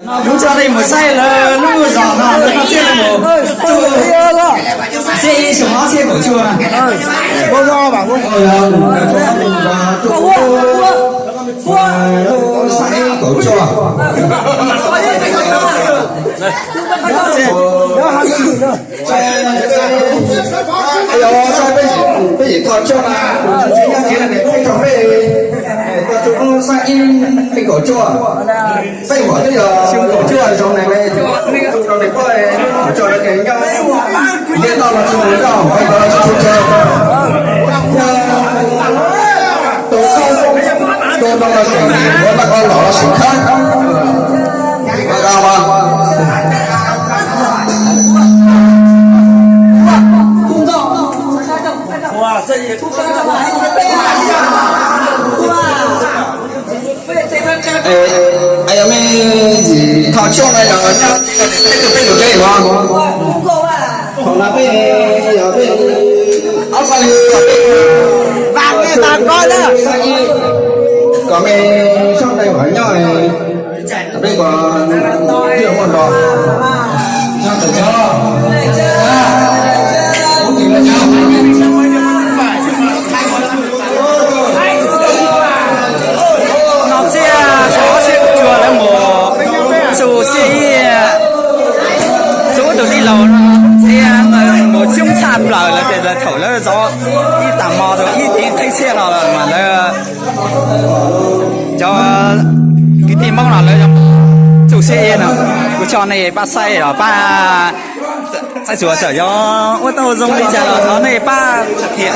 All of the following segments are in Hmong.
Kuv coj nej mus saib lawv lub zos no, lawv tau thiaj li mus tsuj xiab ib xyoo ob txhiab kaum cuaj. Lub xiab ib kaum cuaj. Peb yim tau coj na, tsis nyob tsis nyob peb rau peb, tau tsuj lub xiab ib kaum cuaj. Peb huam twb yog xyoo kaum cuaj zoo ne, tsuj rau nej pab, tsuj rau nej nyob, ntiaj teb los tsis mus nyob, peb los tsis tshua chaw. Yog tus koj tus no los tseem muab tau koj los los sim khawb. Yog me ntxim tho tshuaj no yog nyob peb tug peb tug tsev no. Thaum no peb yog peb ob peb tug peb kom me sab tais uas nyob peb kom thiaj muaj nrog nyob tawm cov. No txhiab, ob txhiab kaum cuaj lawv mus tsuj xiab ib, tsuj tus tij laug no txhiab mus coob tshaj plaws lawm tias thaum lawv zov ib tag hmo tau ib teev qeb txhiab no los mas lawv cov kwv tij Hmoob no lawv tsuj xiab ib no. Kuv coj nej pab saib los pab saib txhua txhua yog ua tau zoo li cas los thov nej pab thiab.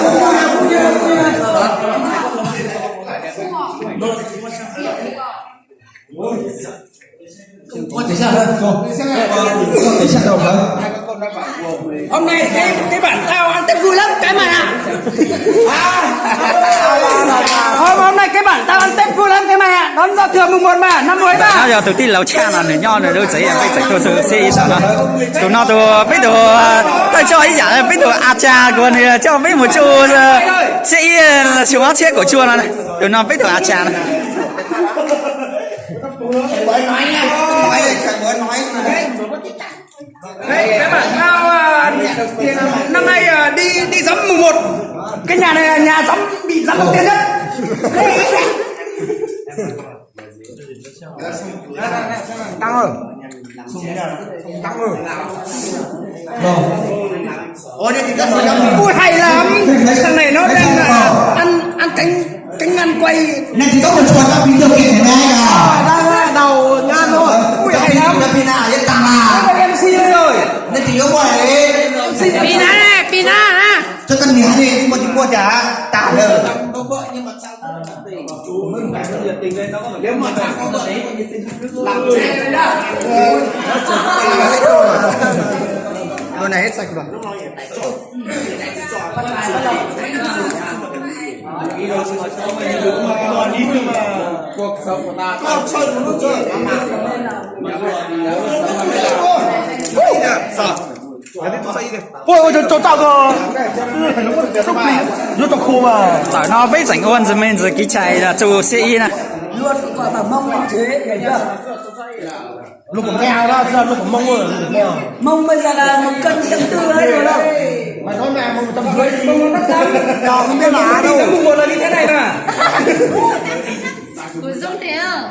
Hôm nay cái, cái bản tao ăn Tết vui lắm cái mày ạ. Hôm, hôm nay cái bản tao ăn Tết vui lắm cái mày ạ. Đón giao thừa mùng một mà, năm mới mà. Ntawm no yog tus tij laug Tshaj no nws nyob nws lub tsev, peb tseem tuaj tsuj xiab ib ntawm no. Tus no tus peb tus thawj coj ib yam peb tus a tsa kuv nws coj peb mus tsuj xiab ib xyoo ob txhiab kaum cuaj no. Tus no peb tus a tsa no. Cái bản tao, à, năm nay, à, đi, đi sắm mùng một. Cái nhà này là nhà sắm, bị sắm đầu tiên nhất. Tăng ơi. Tăng ơi. Ui, hay lắm. Thằng này nó đang, à, ăn, ăn cánh, cánh ăn quay. Này thì có một chuột tao bình thường kìa này này à. Đang, à, đầu ăn thôi. Ui, hay lắm. Pina, yên tâm à. Nó là em xê rồi. Này thì có một đấy. Pina này, Pina hả? Cho tao nhớ đi, nhưng mà chỉ mua trả. Tao lờ. Ua này hết sạch rồi. Ua, ua, cho, cho tao koj. Yuav tau khu mas. Tawm no peb tseem ua ntxiv me ntxiv kev cai txuas xiab ib na. Luật của Mông là thế, hiểu chưa? Luật của mèo đó, chứ luật của Mông rồi, luật của mèo. Mông bây giờ là một cân riêng tư hết rồi đâu. Mày nói mèo mà tao nói gì? Mông nó đắt lắm. Tao không biết là ai đâu. Mùng một là như thế này mà. Ủa, giống thế à?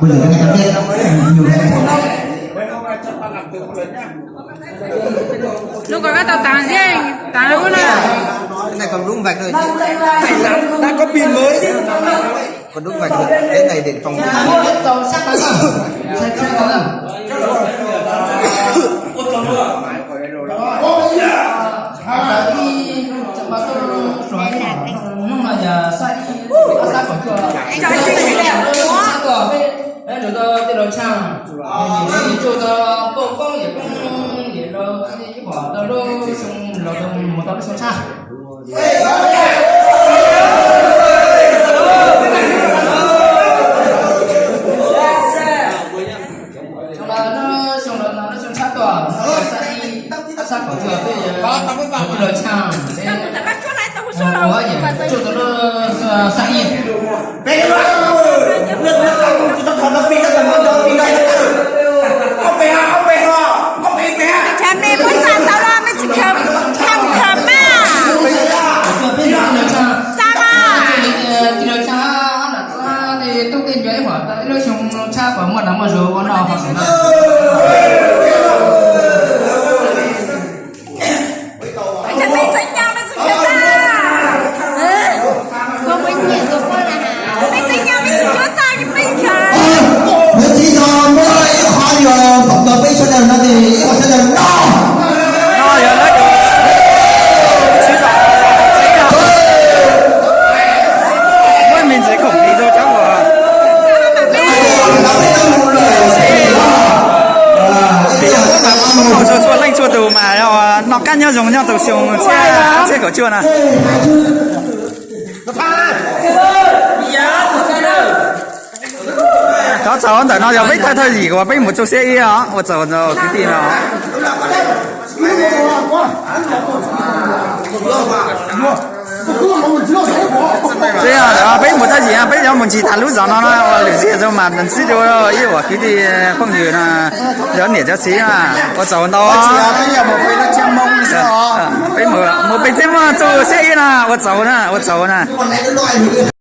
Bây giờ cái này tao biết, nhiều cái này tao biết. Hnub ko koj tau tas zeb tas ub na. Cái này còn đúng vạch thôi. Đã có pin mới chứ. Còn đúng vạch thôi. Cái này để phòng. Ntsuj tau poj koob yawm koob yawm rau ib huam tau lub xyoo los tau mus tau lub xyoo tshaj. Xyoo los lub xyoo los lub xyoo tshaj tuaj, xab ib, xab kaum cuaj peb yawm tau lub tshaj, ua yawm ntsuj tau lub xab ib. Cov me muab txaj tau los mej tsis khaws, khaws, khaws mas. Txaj mas. Cov me tseem nyob mej tsis khaws txaj. Mej tseem nyob mej tsis khaws txaj, mej khaws. Hnub txiv no muab ib qho yog kom peb sawv daws no ces ib qho sawv daws no. No yog lawv tus txiv no, muab me ntsis khoom ris rau cov uas, txhua leej txhua tus mas noj qab nyob zoo nyob tau xyoo tshiab, tshiab kaum cuaj na. Thov txaus ntawm no yog peb thawj thawj yim uas peb mus txog xiab ib os, ua tsaug ntau kwv tij no. Peb mus thawj yim, peb yuav mus ntsis tas lub zos no no ua lwm zaus mas ntsib dua ib uas kwv tij phooj ywg no, cov niam cov txiv na, ua tsaug ntau. Peb mus pem txhiab muaj txog xiab ib na, ua tsaug na, ua tsaug na.